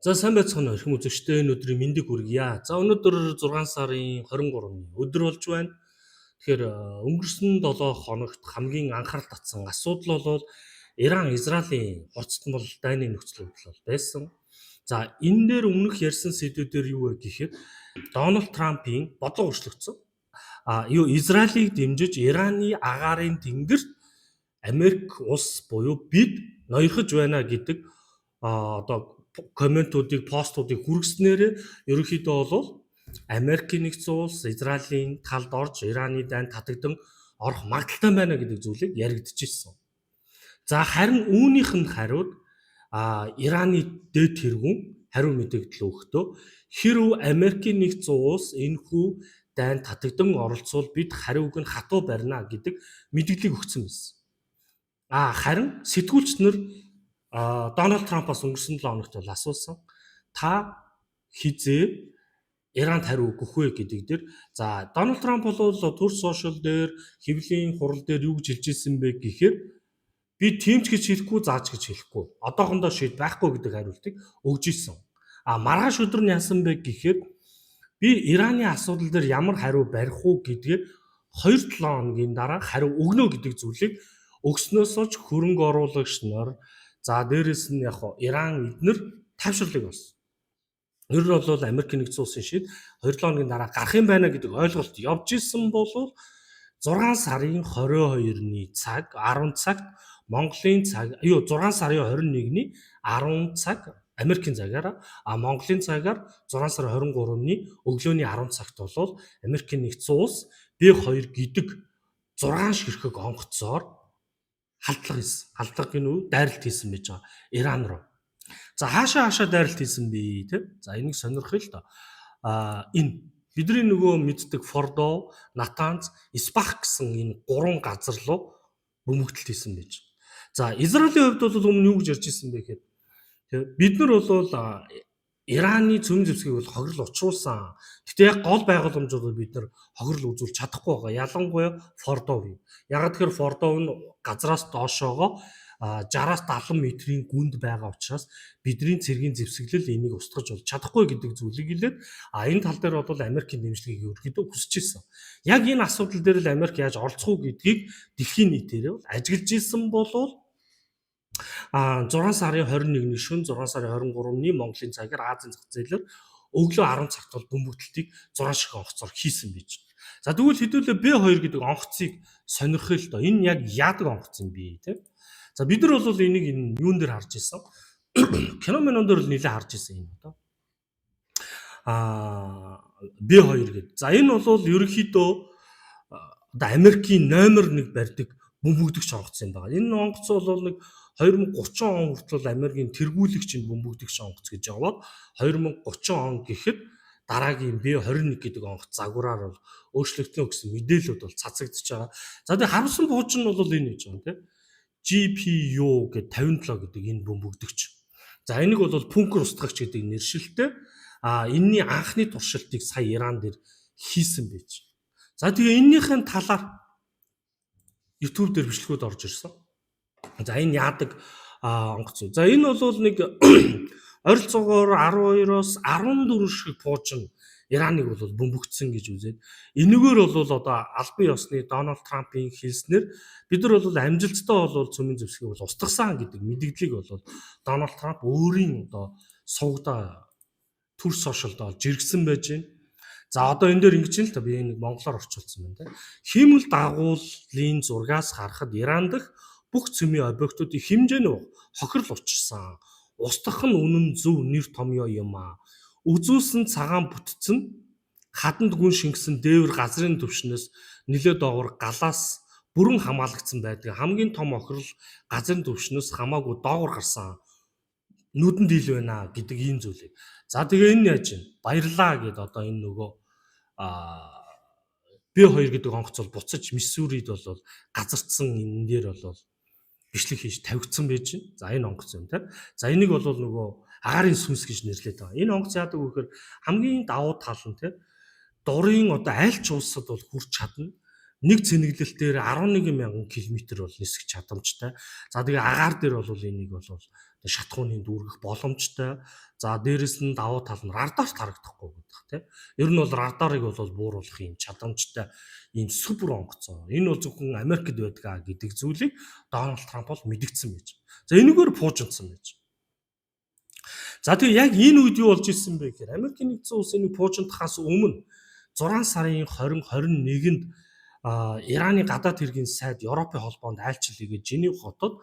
За, сайн байцгаана уу, эрхэм үзэгчдээ, энэ өдрийн мэндийг хүргье. За, өнөөдөр 6 сарын 23-ны өдөр болж байна. Тэгэхээр өнгөрсөн 7 хоногт хамгийн анхаарал татсан асуудал бол Иран Израилийн хурцтмал дайны нөхцөл байдал бол байсан. За, энэ дээр өмнөх ярьсан сэдвүүдээр юу вэ гэхэд Дональд Трампын бодлого өөрчлөгдсөн. А юу Израилийг дэмжиж Ираны агаарын тэнгэрт Америк улс буюу бид ноёрхож байна гэдэг одоо comment уудыг, постуудыг хүргэснээрээ ерөнхийдөө бол Америкийн нэгдсэн улс Израилийн талд орж Ираны дайнд татагдан орох магадлалтай байна гэдэг зүйлийг яригдчихсэн. За, харин үүнийх нь хариуд Ираны дээд тэргүүн хариу мэдээлэл өгөхдөө хэрв Америкийн нэгдсэн улс энэхүү дайнд татагдан оролцвол бид хариуг нь хатуу барина гэдэг мэдээллийг өгсөн байсан. Харин сэтгүүлч нар Дональд Трампаас өнгөрсөн 7 хоногт бол асуусан. Та хэзээ Иранд хариу өгөх вэ гэдэг дээр, за, Дональд Трамп бол Truth Social дээр, хэвлэлийн хурал дээр юу гэж хэлж ирсэн бэ гэхээр би тийм ч гэж хэлэхгүй, заа ч гэж хэлэхгүй. Одоохондоо шийд байхгүй гэдэг хариултыг өгж ирсэн. А маргааш өдөр нь яасан бэ гэхээр би Ираны асуудал дээр ямар хариу барих уу гэдгээр 2-7 хоногийн дараа хариу өгнө гэдэг зүйлийг өгснөөс хойш хөрөнгө оруулагч нар, за, дээрэс нь яг Иран эднэр тайвширлыг олсон. Ер нь бол Америк нэгдсэн улсын шийд 2-7 хоногийн дараа гарах юм байна гэдэг ойлголт явж исэн бол 6 сарын 22-ны цаг 10 цагт Монголын цаг юу 6 сарын 21-ний 10 цаг Америкийн цагаар, а Монголын цагаар 6 сарын 23-ны өглөөний 10 цагт бол Америкийн нэгдсэн улс B2 гэдэг 6 ширхэг онгоцоор халдлага хийсэн. Халдлага гэнэ үү? Дайралт хийсэн байж байгаа. Иран руу. За, хаашаа хаашаа дайралт хийсэн бэ те? За, энийг сонирхъё л доо. Энэ бидний нөгөө мэддэг Фордо, Натанз, Исфахан гэсэн энэ гурван газар руу бөмбөгдөлт хийсэн байж. За, Израилийн хувьд бол өмнө юу гэж ярьж ирсэн бэ гэхээр бид нар бол Ираны цөм зэвсгийг бол хохирол учруулсан. Гэхдээ яг гол байгууламжууд бид нар хохирол үзүүлж чадахгүй байгаа. Ялангуяа Фордов юм. Яагаад тэгэхээр Фордов нь газраас доошоогоо 60-аас 70 метрийн гүнд байгаа учраас бидний цэргийн зэвсэглэл энийг устгаж бол чадахгүй гэдэг зүйлийг хэлээд, энэ тал дээр бол Америкийн дэмжлэгийг ерөнхийдөө хүсэж ирсэн. Яг энэ асуудал дээр л Америк яаж оролцох уу гэдгийг дэлхийн нийтээрээ бол ажиглаж ирсэн болвол 6 сарын 21-ний шөнө 6 сарын 23-ны Монголын цагаар Азийн зах зээлээр өглөө 10 цагт бол бөмбөгдөлтийг 6 ширхэг онгоцоор хийсэн байж. За, тэгвэл хэдүүлээ B2 гэдэг онгоцыг сонирхъё л доо. Энэ яг яадаг онгоц юм бэ те? За, бид нар бол энийг энэ юун дээр харж ирсэн. Кино минон дээр л нэлээд харж ирсэн юм одоо. B2 гэдэг. За, энэ бол ерөнхийдөө одоо Америкийн номер 1 барьдаг бөмбөгдөгч онгоц юм байна. Энэ онгоц бол нэг 2030 он хүртэл Америкийн тэргүүлэгч энэ бөмбөгдөгч онгоц гэж яваад 2030 он гэхэд дараагийн B21 гэдэг онгоц загвараар бол өөрчлөгдөнө гэсэн мэдээлэлүүд бол цацагдчихж байгаа. За, тэгээ харуулсан бууж нь бол энэ гэж байгаа юм тийм. GPU гэдэг 57 гэдэг энэ бөмбөгдөгч. За, энийг бол пүнкер устгагч гэдэг нэршилтэй. А энэний анхны туршилтыг сая Иран дээр хийсэн байж. За, тэгээ энэнийхэн талаар YouTube дээр бичлэгүүд орж ирсэн. За, энэ яадаг онгоц. За, энэ бол нэг ойролцоогоор 12-оос 14 шиг пуужин Ираныг бол бөмбөгдсөн гэж үзээд, энэгээр бол одоо албан ёсны Дональд Трампын хэлснээр бид нар бол амжилттай бол цөмийн зэвсгийг бол устгасан гэдэг мэдээллийг бол Дональд Трамп өөрийн одоо сувгадаа Truth Social д жиргэсэн байж байна. За, одоо энэ дээр ингэж юм л та, би энийг монголоор орчуулсан байна те. Хиймэл дагуулын зургаас харахад Иран дахь бүх цөмийн объектуудын хэмжээ нь хохирол учирсан. Устгах нь үнэн зөв нэр томьёо юм аа. Үзүүлсэн цагаан бүтц нь хаданд гүн шингэсэн дээвэр газрын түвшнээс нэлээд доогуур галаас бүрэн хамгаалагдсан байдаг. Хамгийн том хохирол газрын түвшнээс хамаагүй доогуур гарсан. Нүдэнд ил байна гэдэг ийм зүйлийг. За, тэгээ энэ яаж вэ? Баярлаа гэд одоо энэ нөгөө B2 гэдэг онгоц бол буцаж Миссурид бол газардсан энэ дээр бол бичлэг хийж тавигдсан байж байна. За, энэ онгоц юм те. За, энийг бол нөгөө агаарын сүнс гэж нэрлэдэг байгаа. Энэ онгоц яадаг вэ гэхээр хамгийн давуу тал нь те, дурын одоо аль ч улсад бол хүрч чадна. Нэг цэнэглэлтээр 11,000 км бол нисэх чадамжтай. За тэгээ агаар дээр бол энийг бол шатхууны дүүргэх боломжтой. За дээрэс нь давуу тал нь радарт харагдахгүй гэдэг тийм. Ер нь бол радарыг бол бууруулах юм чадамжтай ийм супер онгоцоо. Энэ бол зөвхөн Америкт байдаг гэдэг зүйлийг Дональд Трамп бол мэдгдсэн байж. За энэгээр пуужинсан байж. За тэгээ яг энэ үед юу болж ирсэн бэ гэхээр Америкийн нэгдсэн улс энийг пуужиндахаас өмнө 6 сарын 20 21-нд Ираны гадаад хэргийн сайд Европын холбоонд айлчил хийгээд Женев хотод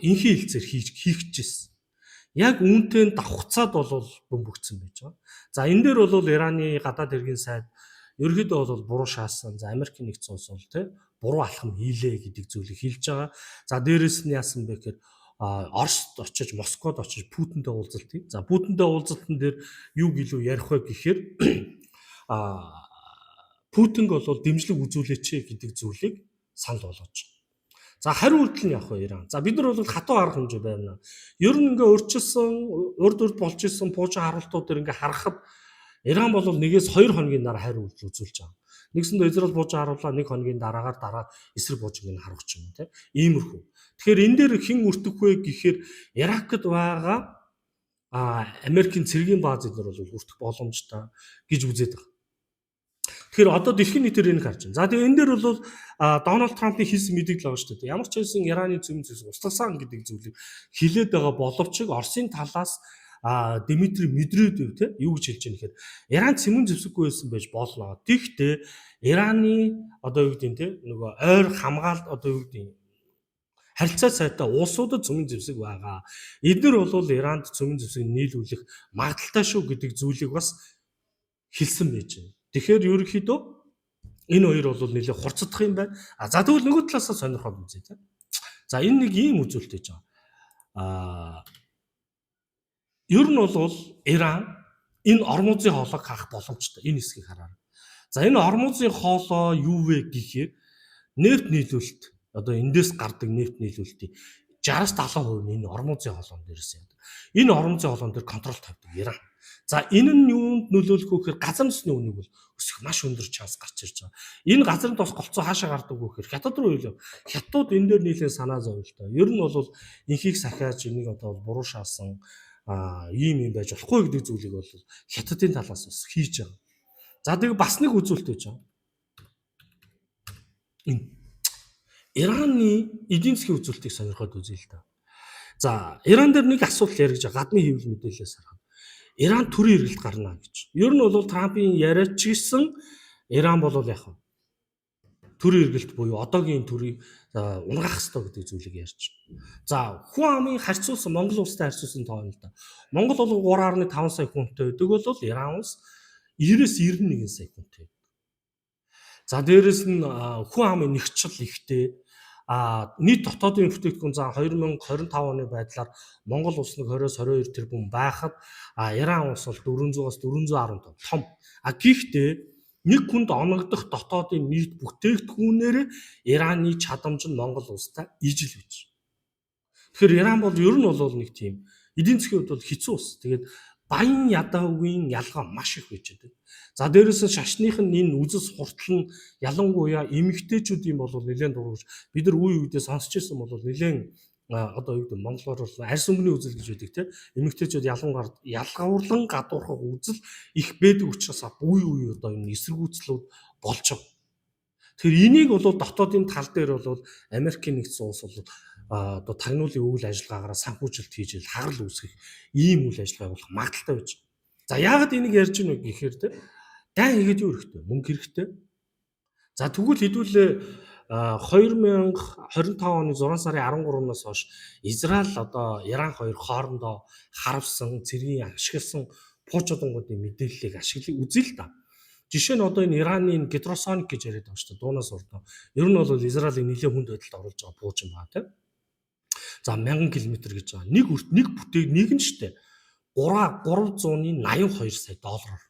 инхийн хэлцээр хийгдчихсэн. Яг үүнтэй давхцаад бол бөмбөгдсөн байж байгаа. За энэ дээр бол Ираны гадаад хэргийн сайд ерөөхдөө бол буруу шаасан. За Америкийн нэгдсэн улс бол тэ буруу алхам хийлээ гэдэг зүйлийг хэлж байгаа. За дээрэс нь яасан бэ гэхээр Оросд очиж, Москвад очиж Путинтэй уулзалт хий. За Путинтэй уулзалтан дээр юу гэлүү ярих вэ гэхээр Путинг бол дэмжлэг үзүүлээч гэдэг зүйлийг санал болгож байгаа. За хариу үйлдэл нь явах вэ Иран? За бид нар бол хатуу арга хэмжээ байна. Ер нь ингээ өөрчилсөн, урд урд болж исэн пуужин харуултууд дээр ингээ харахад Иран бол 1-2 хоногийн дараа хариу үйлдэл үзүүлж байгаа. Нэгсэндээ Израиль пуужин харуулаа, 1 хоногийн дараагаар дараа эсрэг пуужинг нь харуулж юм те. Иймэрхүү. Тэгэхээр энэ дээр хэн өртөх вэ гэхээр Иракт байгаа Америкийн цэргийн бааз эднэр бол өртөх боломжтой гэж үзээд байгаа. Тэгэхээр одоо дэлхийн нийтээр энийг харж байна. За тэгээ энэ дээр бол Дональд Трампын хийсэн мэдээлэл байгаа шүү дээ. Ямар ч байсан Ираны зөм зүс устгасан гэдэг зүйлийг хилээд байгаа боловч Оросын талаас Дмитрий Медведев те юу гэж хэлж байгаа нэхэр Иран цэмэн зэвсэггүй байсан байж болно. Тэгэхдээ Ираны одоо юу гэдэг нь те нөгөө ойр хамгаалт одоо юу гэдэг нь харилцаа сайтай улсуудад цөмөн зэвсэг байгаа. Эднэр бол Иранд цөмөн зэвсэг нийлүүлэх магадлалтай шүү гэдэг зүйлийг бас хэлсэн байж байна. Тэгэхээр ерөнхийдөө энэ хоёр бол нэлээд хурцдах юм байна. А за тэгвэл нөгөө талаасаа сонирхол үзье те. За энэ нэг ийм үзүүлэлт хийж байгаа. Ер нь бол Иран энэ Ормузын хоолойг хаах боломжтой. Энэ хэсгийг хараарай. За энэ Ормузын хоолой юу вэ гэхээр нефт нийлүүлэлт, одоо эндээс гардаг нефт нийлүүлэлтийн 60-аас 70% нь энэ Ормузын хоолойн дээрээс яадаг. Энэ Ормузын хоолойн дээр контрол тавьдаг Иран. За энэ нь юунд нөлөөлөх вэ гэхээр газар нүсний үнийг бол өсөх маш өндөр шанс гарч ирж байгаа. Энэ газрын тос голцоо хаашаа гардаг вэ гэхээр хятад руу илээ. Хятадууд энэ дээр нийлэн санаа зовлтой. Ер нь бол инхийг сахиаж энийг одоо буруу шаасан ийм юм байж болохгүй гэдэг зүйлийг бол хятадын талаас бас хийж байгаа. За тэгээ бас нэг үзүүлэлт байж байгаа. Энэ Ираны эдийн засгийн үзүүлэлтийг сонирхоод үзье л да. За Иран дээр нэг асуудал яригдж байгаа. Гадны хэвлэл мэдээлэлээс харахад Иран төрийн эргэлт гарна гэж. Ер нь бол Трампын яриач гисэн Иран бол яг нь төрийн эргэлт буюу одоогийн төрийг унгаах ёстой гэдэг зүйлийг ярьж байна. За хүн амын харьцуулсан Монгол улстай харьцуулсан тоо юм л да. Монгол бол 3.5 сая хүнтэй байдаг бол Иран улс 90-с 91 сая хүнтэй. За дээрэс нь хүн амын нэгчл ихтэй. Нийт дотоодын бүтээгдэхүүн за 2025 оны байдлаар Монгол улс нэг 20-оос 22 тэрбум байхад Иран улс бол 400-аас 415 том. Гэхдээ нэг хүнд оногдох дотоодын нийт бүтээгдэхүүнээр Ираны чадамж нь Монгол улстай ижил гэж. Тэгэхээр Иран бол ер нь бол нэг тийм эдийн засгийн хувьд бол хэцүү улс. Тэгээд баян ядаагийн ялгаа маш их байж байдаг. За дээрэс нь шашных нь энэ үзэл суртал нь ялангуяа эмэгтэйчүүдийн бол нэлээд дургуйж бид нар үе үедээ сонсч ирсэн бол нэлээд одоо юу гэдэг монголоор бол арьс өнгөний үзэл гэж байдаг тийм эмэгтэйчүүд ялангуяа ялгаварлан гадуурхах үзэл их байдаг учраас үе үе одоо энэ эсэргүүцлүүд болж байгаа. Тэгэхээр энийг бол дотоодын тал дээр бол Америкийн нэгдсэн улс бол одоо тагнуулын үйл ажиллагаагаараа санхүүжилт хийж хагарал үүсгэх ийм үйл ажиллагаа явуулах магадлалтай байж байгаа. За яагаад энийг ярьж байна вэ гэхээр те дайн хийгээд юу хэрэгтэй? Мөнгө хэрэгтэй. За тэгвэл хэдүүлээ 2025 оны 6 сарын 13-наас хойш Израиль одоо Иран хоёр хоорондоо харавсан, цэргийн ашигласан пуужуудангуудын мэдээллийг ашиглаж үзье л да. Жишээ нь одоо энэ Ираны гидросоник гэж яриад байгаа шүү дээ. Дуунаас урдаа. Ер нь бол Израилийн нэлээд хүнд байдалд оруулж байгаа пуужин байна тийм. За 1000 км гэж байгаа. Нэг өрт нэг бүтээг нэг нь шүү дээ. 3 382 сая доллараар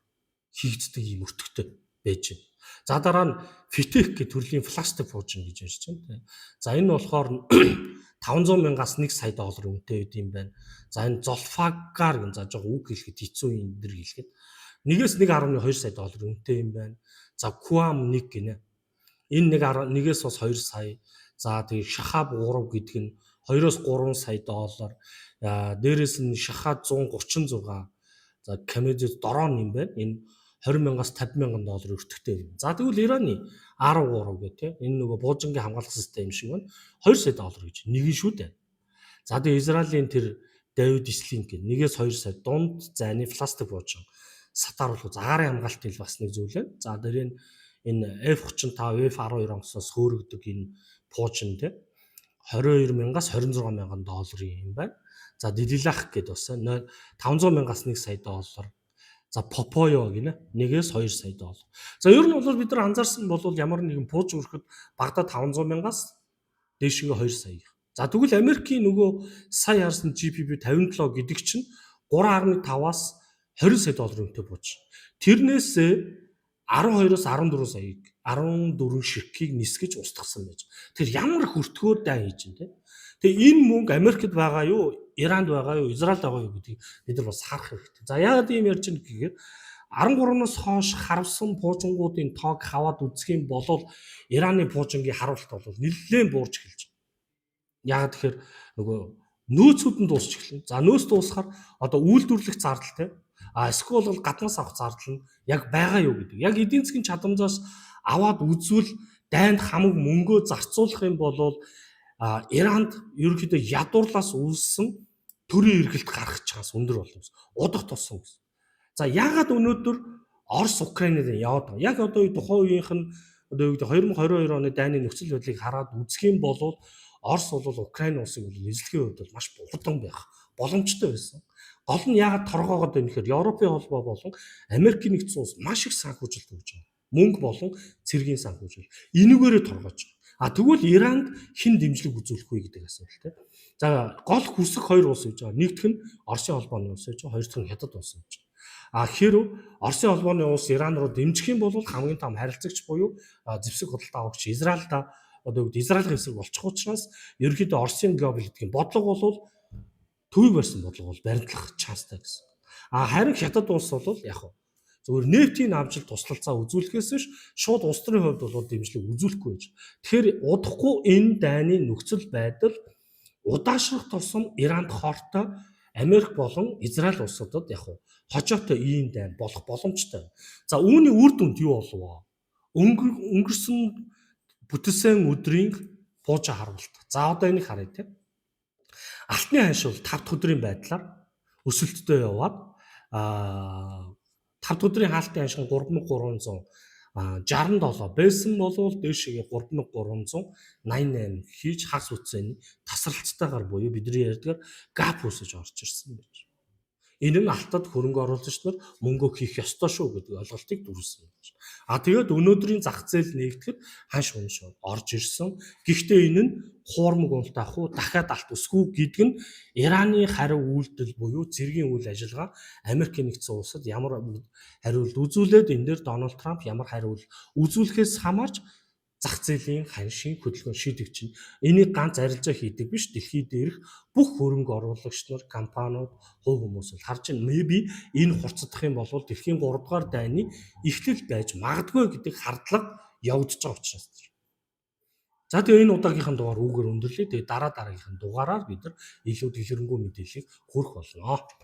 хийгддэг ийм өртөгтэй байж байна. За дараа нь Фитек гэх төрлийн пластик пуужин гэж ярьж байна тийм. За энэ болохоор 500 мянгаас 1 сая доллар үнэтэй байд юм байна. За энэ Золфагар гэн за жоо үг хэлэхэд хэцүү юм дэр хэлэхэд нэгээс 1.2 сая доллар үнэтэй юм байна. За Куам 1 гинэ. Энэ 1-ээс бас 2 сая. За тэгээ Шахаб 3 гэдэг нь 2-оос 3 сая доллар. Дээрээс нь Шахад 136, за Камикадзе дрон юм байна. Энэ 20 мянгаас 50 мянган доллар өртөгтэй юм. За, тэгвэл Ираны 13 гэх тийм, энэ нөгөө буужингийн хамгаалах систем шиг байна. 2 сая доллар гэж нэг нь шүү дээ. За, тэгээ Израилийн тэр David's Sling гэх 1-ээс 2 сая дунд зайны пластик буужин сатааруулах агаарын хамгаалтын бас нэг зүйл байна. За, дээр нь энэ F35, F12 онгоцноос хөөрөгдөг энэ пуужин тийм 22 мянгаас 26 мянган долларын юм байна. За, Дилилах гэдэг бас 500 мянгаас 1 сая доллар. За, Попойо гинэ 1-ээс 2 сая доллар. За, ер нь бол бид нар анзаарсан бол ямар нэгэн пууж өрөхөд багадаа 500 мянгаас дээшгээ 2 сая. За, тэгвэл Америкийн нөгөө сая харсан GBP 57 гэдэг чинь 3.5-аас 20 сая доллар үнэтэй бууж. Тэрнээс 12-оос 14 саяыг 14 ширхгийг нисгэж устгасан байж. Тэгэхээр ямар өртгөөр дайн хийж байна те. Тэгээ энэ мөнгө Америкт байгаа юу, Иранд байгаа юу, Израильд байгаа юу гэдгийг бид нар бас харах хэрэгтэй. За, яагаад ийм ярьж байна гэхээр 13-наас хойш харавсан пуужингуудын тоог хаваад үзэх юм бол Ираны пуужингийн харуулт бол нэлээд буурч эхэлж байна. Яагаад тэгэхээр нөгөө нөөцүүд нь дуусч эхэлнэ. За, нөөц дуусахаар одоо үйлдвэрлэх зардал те, а эсвэл бол гаднаас авах зардал нь яг байгаа юу гэдэг. Яг эдийн засгийн чадамжаас аваад үзвэл дайнд хамаг мөнгөө зарцуулах юм бол Иранд ерөнхийдөө ядуурлаас үүссэн төрийн эргэлт гарах чанс өндөр болно гэсэн. Удах тусам гэсэн. За, яагаад өнөөдөр Орос Украинад яваад байгаа? Яг одоо тухайн үеийнх нь одоо юу гэдэг 2022 оны дайны нөхцөл байдлыг хараад үзэх юм бол Орос бол Украин улсыг бол эзлэхийн хувьд бол маш хурдан байх боломжтой байсан. Гол нь яагаад торгоогоод байна гэхээр Европын холбоо болон Америкийн нэгдсэн улс маш их санхүүжилт өгж байгаа. Мөнгө болон цэргийн санхүүжилт. Энүүгээрээ торгоож байгаа. А тэгвэл Иранд хэн дэмжлэг үзүүлэх вэ гэдэг асуудал тийм. За, гол хүсэх хоёр улс гэж байгаа. Нэгдэх нь Оросын холбооны улс гэж байгаа. Хоёр дахь нь Хятад улс гэж байгаа. А хэрв Оросын холбооны улс Иран руу дэмжих юм бол хамгийн том харилцагч буюу зэвсэг худалдаа авагч Израильда одоо юу гэдэг Израилийн эсрэг болчих учраас ерөнхийдөө Оросын геополитикийн бодлого бол төвийг барьсан бодлого бол баримтлах шанстай гэсэн. А харин Хятад улс бол яг хуу зөвхөн нефтийн авжилт туслалцаа үзүүлэхээс биш шууд улс төрийн хувьд бол дэмжлэг үзүүлэхгүй байж. Тэгэхээр удахгүй энэ дайны нөхцөл байдал удаашрах тусам Иранд хортой Америк болон Израиль улсуудад яг хуу хожоотой ийм дайн болох боломжтой. За, үүний үр дүнд юу болов? Өнгөрсөн бүтэлсэн өдрийн пуужаа харуулт. За, одоо энийг харъя тийм. Алтны ханш бол 5 дахь өдрийн байдлаар өсөлттэй яваад 5 дахь өдрийн хаалтын ханш 3367 байсан болвол дээшээ 3388 хийж хагас бүтсэний тасралттайгаар буюу бидний ярьдгаар gap үүсэж орж ирсэн байж. Энэ нь алтад хөрөнгө оруулагч нар мөнгөө хийх ёстой шүү гэдэг ойлголтыг дүрсэн байж. А тэгээд өнөөдрийн зах зээл нээгдэхэд ханш унш орж ирсэн. Гэхдээ энэ нь хуурмаг уналт авах уу, дахиад алт өсөх үү гэдэг нь Ираны хариу үйлдэл буюу цэргийн үйл ажиллагаа Америкийн нэгдсэн улсад ямар хариулт үзүүлээд энэ дээр Дональд Трамп ямар хариулт үзүүлэхээс хамаарч зах зээлийн ханшийн хөдөлгөөн шийдэгч нь. Энийг ганц арилжаа хийдэг биш, дэлхий дээрх бүх хөрөнгө оруулагч нар, компаниуд, хувь хүмүүс бол харж байна. Maybe энэ хурцдах юм бол дэлхийн 3 дугаар дайны эхлэл байж магадгүй гэдэг хардлага явагдаж байгаа учраас. За, тэгээ энэ удаагийнхан дугаар үүгээр өндөрлөе. Тэгээ дараа дараагийнхан дугаараар бид нар илүү дэлгэрэнгүй мэдээллийг хүргэх болно.